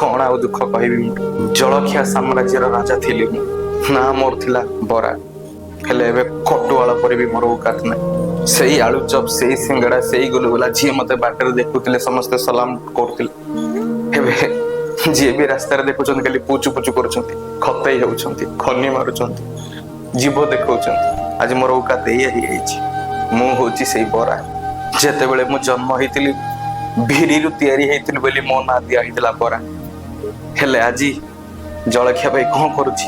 କଣ ଆଉ ଦୁଃଖ କହିବି ମୁଁ? ଜଳଖିଆ ସାମ୍ରାଜ୍ୟର ରାଜା ଥିଲି ମୁଁ, ନା ମୋର ଥିଲା ବରା। ହେଲେ ଏବେ କଟୁଆଳ ପରି ବି ମୋର ଔକାତ ନାହିଁ। ସେଇ ଆଳୁ ଚପ୍, ସେଇ ସିଙ୍ଗଡା, ସେଇ ଗୁଲୁଗୁଲା, ଯିଏ ମତେ ବାଟରେ ଦେଖୁଥିଲେ ସମସ୍ତେ ସଲାମ କରୁଥିଲେ। ଏବେ ଯିଏ ବି ରାସ୍ତାରେ ଦେଖୁଛନ୍ତି, ଖାଲି ପୁଚୁ ପୁଚୁ କରୁଛନ୍ତି, ଖତେଇ ହେଉଛନ୍ତି, ଖନି ମାରୁଛନ୍ତି, ଜିଭ ଦେଖାଉଛନ୍ତି। ଆଜି ମୋର ଔକାତ ଏଇଆ ହେଇଯାଇଛି। ମୁଁ ହଉଛି ସେଇ ବରା। ଯେତେବେଳେ ମୁଁ ଜନ୍ମ ହେଇଥିଲି, ବିରିରୁ ତିଆରି ହେଇଥିଲି ବୋଲି ମୋ ନାଁ ଦିଆ ହେଇଥିଲା ବରା। ହେଲେ ଆଜି ଜଳଖିଆ ଭାଇ କଣ କରୁଛି?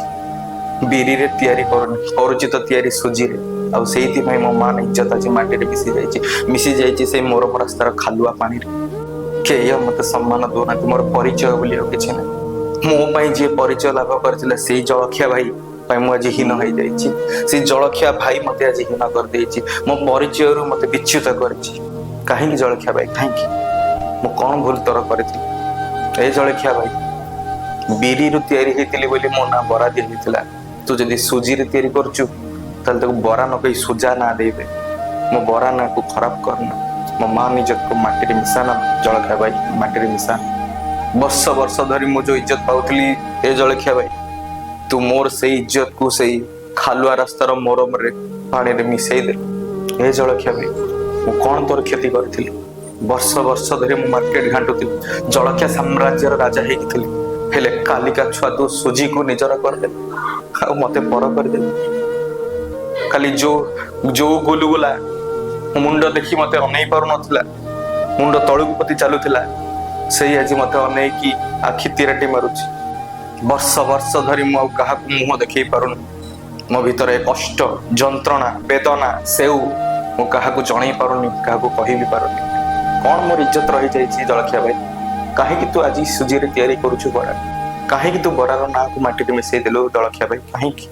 ବିରିରେ ତିଆରି କରୁନି, କରୁଛି ତ ତିଆରି ସୁଜିରେ। ଆଉ ସେଇଥିପାଇଁ ମୋ ମାନ ଇଜ୍ଜତ ଆଜି ମାଟିରେ ମିଶି ଯାଇଛି, ମିଶି ଯାଇଛି ସେଇ ମୋରମ ରାସ୍ତାର ଖାଲୁଆ ପାଣିରେ। କେହି ଆଉ ମତେ ସମ୍ମାନ ଦଉନାହାନ୍ତି। ମୋର ପରିଚୟ ବୋଲି ଆଉ କିଛି ନାହିଁ। ମୋ ପାଇଁ ଯିଏ ପରିଚୟ ଲାଭ କରିଥିଲା, ସେଇ ଜଳଖିଆ ଭାଇ ପାଇଁ ମୁଁ ଆଜି ହୀନ ହେଇଯାଇଛି। ସେଇ ଜଳଖିଆ ଭାଇ ମତେ ଆଜି ହୀନ କରିଦେଇଛି, ମୋ ପରିଚୟରୁ ମତେ ବିଚ୍ୟୁତ କରିଛି। କାହିଁକି ଜଳଖିଆ ଭାଇ, କାହିଁକି? ମୁଁ କଣ ଭୁଲ ତୋର କରିଥିଲି? ଏ ଜଳଖିଆ ଭାଇ, ବିରିରୁ ତିଆରି ହେଇଥିଲି ବୋଲି ମୋ ନାଁ ବରା ଦିଆ ହେଇଥିଲା। ତୁ ଯଦି ସୁଜିରେ ତିଆରି କରୁଛୁ, ତାହେଲେ ତାକୁ ବରା ନ କହି ସୁଜା ନାଁ ଦେଇଦେ। ମୋ ବରା ନାଁକୁ ଖରାପ କରନା, ମୋ ମାନ ଇଜ୍ଜତକୁ ମାଟିରେ ମିଶାନା। ଜଳଖିଆ ଭାଇ, ମାଟିରେ ମିଶାନା। ବର୍ଷ ବର୍ଷ ଧରି ମୁଁ ଯୋଉ ଇଜ୍ଜତ ପାଉଥିଲି, ଏ ଜଳଖିଆ ଭାଇ, ତୁ ମୋର ସେଇ ଇଜ୍ଜତକୁ ସେଇ ଖାଲୁଆ ରାସ୍ତାର ମୋରମରେ ପାଣିରେ ମିଶେଇ ଦେଲୁ। ଏ ଜଳଖିଆ ଭାଇ, ମୁଁ କଣ ତୋର କ୍ଷତି କରିଥିଲି? ବର୍ଷ ବର୍ଷ ଧରି ମୁଁ ମାର୍କେଟ ଘାଣ୍ଟୁଥିଲି, ଜଳଖିଆ ସାମ୍ରାଜ୍ୟର ରାଜା ହେଇକି ଥିଲି। ହେଲେ କାଲିକା ଛୁଆ ତୁ ସୁଜିକୁ ନିଜର କରିଦେଲୁ ଆଉ ମତେ ପର କରିଦେଲୁ। ଖାଲି ଯୋଉ ଯୋଉ ଗୁଲୁଗୁଲା ମୁଣ୍ଡ ଦେଖି ମତେ ଅନେଇ ପାରୁନଥିଲା, ମୁଣ୍ଡ ତଳକୁ ପୋତି ଚାଲୁଥିଲା, ସେଇ ଆଜି ମତେ ଅନେଇକି ଆଖି ତିରାଟି ମାରୁଛି। ବର୍ଷ ବର୍ଷ ଧରି ମୁଁ ଆଉ କାହାକୁ ମୁହଁ ଦେଖେଇ ପାରୁନି। ମୋ ଭିତରେ କଷ୍ଟ, ଯନ୍ତ୍ରଣା, ବେଦନା, ସେଉ ମୁଁ କାହାକୁ ଜଣେଇ ପାରୁନି, କାହାକୁ କହିବି ପାରୁନି। କଣ ମୋର ଇଜ୍ଜତ ରହିଯାଇଛି ଜଳଖିଆ ଭାଇ? କାହିଁକି ତୁ ଆଜି ସୁଜିରେ ତିଆରି କରୁଛୁ ବରା? କାହିଁକି ତୁ ବରାର ନାଁକୁ ମାଟିରେ ମିଶେଇ ଦେଲୁ ଜଳଖିଆ ଭାଇ, କାହିଁକି?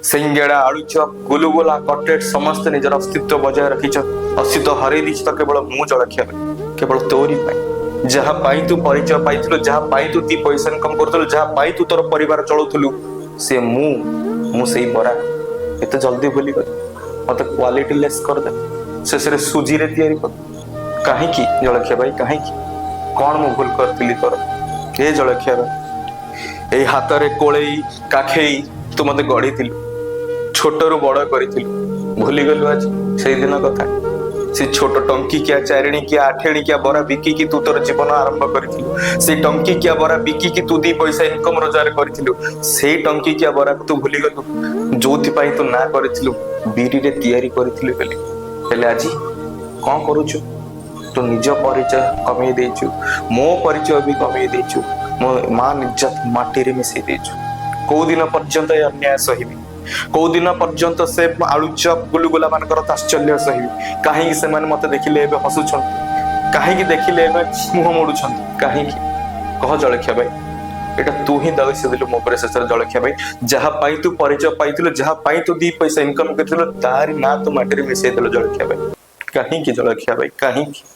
ସିଙ୍ଗେଡା, ଆଳୁଚପ, ଗୁଲୁଗୁଲା, କଟଲେଟ ସମସ୍ତେ ନିଜର ଅସ୍ତିତ୍ୱ ବଜାୟ ରଖିଛ। ଅସ୍ତିତ୍ୱ ହରେଇ ଦେଇଛି ତ କେବଳ ମୁଁ ଜଳଖିଆ ଭାଇ, କେବଳ ତୋରି ପାଇଁ। ଯାହା ପାଇଁ ତୁ ପରିଚୟ ପାଇଥିଲୁ, ଯାହା ପାଇଁ ତୁ ଦି ପଇସା ଇନକମ କରୁଥିଲୁ, ଯାହା ପାଇଁ ତୁ ତୋର ପରିବାର ଚଳୁଥିଲୁ, ସେ ମୁଁ ସେଇ ବରା ଏତେ ଜଲ୍ଦି ଭୁଲିଗଲି? ମତେ କ୍ୱାଲିଟି ଲେସ୍ କରିଦେ, ଶେଷରେ ସୁଜିରେ ତିଆରି କର। କାହିଁକି ଜଳଖିଆ ଭାଇ, କାହିଁକି? କଣ ମୁଁ ଭୁଲ କରିଥିଲି ତୋର? ଏ ଜଳଖିଆ ଭାଇ, ଏଇ ହାତରେ କୋଳେଇ କାଖେଇ ତୁ ମତେ ଗଢିଥିଲୁ, ଛୋଟରୁ ବଡ କରିଥିଲୁ। ଭୁଲିଗଲୁ ଆଜି ସେଇଦିନ କଥା? ସେ ଛୋଟ ଟଙ୍କିକିଆ, ଚାରିଣିକିଆ, ଆଠେଣିକିଆ ବରା ବିକିକି ତୁ ତୋର ଜୀବନ ଆରମ୍ଭ କରିଥିଲୁ। ସେଇ ଟଙ୍କିକିଆ ବରା ବିକିକି ତୁ ଦି ପଇସା ଇନକମ ରୋଜଗାର କରିଥିଲୁ। ସେଇ ଟଙ୍କିକିଆ ବରାକୁ ତୁ ଭୁଲିଗଲୁ, ଯୋଉଥିପାଇଁ ତୁ ନାଁ କରିଥିଲୁ, ବିରିରେ ତିଆରି କରିଥିଲୁ ବୋଲି? ହେଲେ ଆଜି କଣ କରୁଛୁ? ତୁ ନିଜ ପରିଚୟ କମେଇ ଦେଇଛୁ, ମୋ ପରିଚୟ ବି କମେଇ ଦେଇଛୁ, ମୋ ମାନ ଇଜ୍ଜତ ମାଟିରେ ମିଶେଇ ଦେଇଛୁ। କୋଉ ଦିନ ପର୍ଯ୍ୟନ୍ତ ଏ ଅନ୍ୟାୟ ସହିବି? କୋଉ ଦିନ ପର୍ଯ୍ୟନ୍ତ ସେ ଆଳୁଚପ, ଗୁଲୁଗୁଲା ମାନଙ୍କର ତାତ୍ସଲ୍ୟ ସହିବି? କାହିଁକି ସେମାନେ ମତେ ଦେଖିଲେ ଏବେ ହସୁଛନ୍ତି? କାହିଁକି ଦେଖିଲେ ଏବେ ମୁହଁ ମୋଡୁଛନ୍ତି? କାହିଁକି କହ ଜଳଖିଆ ଭାଇ? ଏଇଟା ତୁ ହିଁ ଦୋଷ ଦେଲୁ ମୋ ଉପରେ ଶେଷରେ। ଜଳଖିଆ ଭାଇ, ଯାହା ପାଇଁ ତୁ ପରିଚୟ ପାଇଥିଲୁ, ଯାହା ପାଇଁ ତୁ ଦି ପଇସା ଇନକମ କରିଥିଲୁ, ତାରି ନାଁ ତୁ ମାଟିରେ ମିଶେଇ ଦେଲୁ। ଜଳଖିଆ ଭାଇ, କାହିଁକି? ଜଳଖିଆ ଭାଇ, କାହିଁକି?